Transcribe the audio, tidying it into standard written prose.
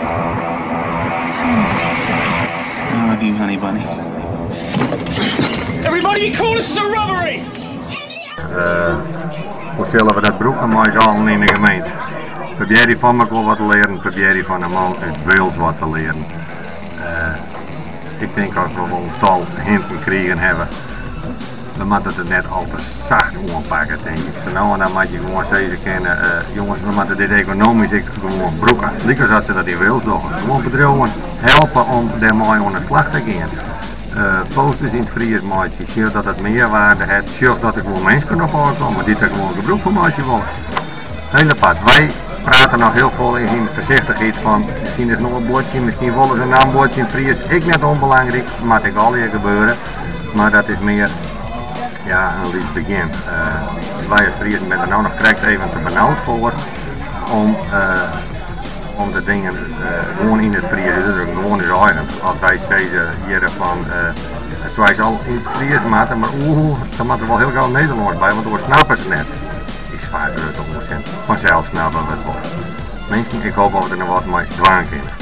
I love you, honey bunny. Everybody be cool, this is a robbery! Hoe sille we dat brûke mei ús allen yn de gemeente? Probearje fan mekoar wat te learen, probearje fan de man út Wales wat te learen. Ik tink dat we wol in tal hinten krigen hawwe. We moatte it net al te sacht oanpakke, tink ik. Sa no en dan moat je gewoan sizze kinne, jonges, we moatte dit ekonomysk ek gewoan brûke. Lykas dat se dat yn Wales dogge. Gewoan bedriuwen helpe om dêrmei oan de slach te gean. Posters yn it Frysk meitsje, sjoch dat it mearwaarde hat, sjoch dat der gewoan minsken op ôfkomme dy't der gewoan gebrûk fan meitsje wolle. Hiel apart. Wy prate noch hiel folle yn foarsichtichheid fan miskien is noch in buordsje, miskien wolle se in naambuordsje yn it Frysk, ek net ûnbelangryk, moat ek allegear gebeure, mar dat is mear ja, in lyts begjin. Wy as Friezen binne der no noch krekt even te benaud foar om, om de dingen gewoan yn it Frysk út te drukken, gewoan ús eigen. As wy sizze hjirre fan it soe eins al yn it Frysk moatte, mar oeh, dan moat der wol hiel gau Nederlânsk by, want oars snappe se it net. Is faak grutte ûnsin. Fansels snappe we it wol. Minsken, ik hoop dat we der noch wat mei dwaan kinne.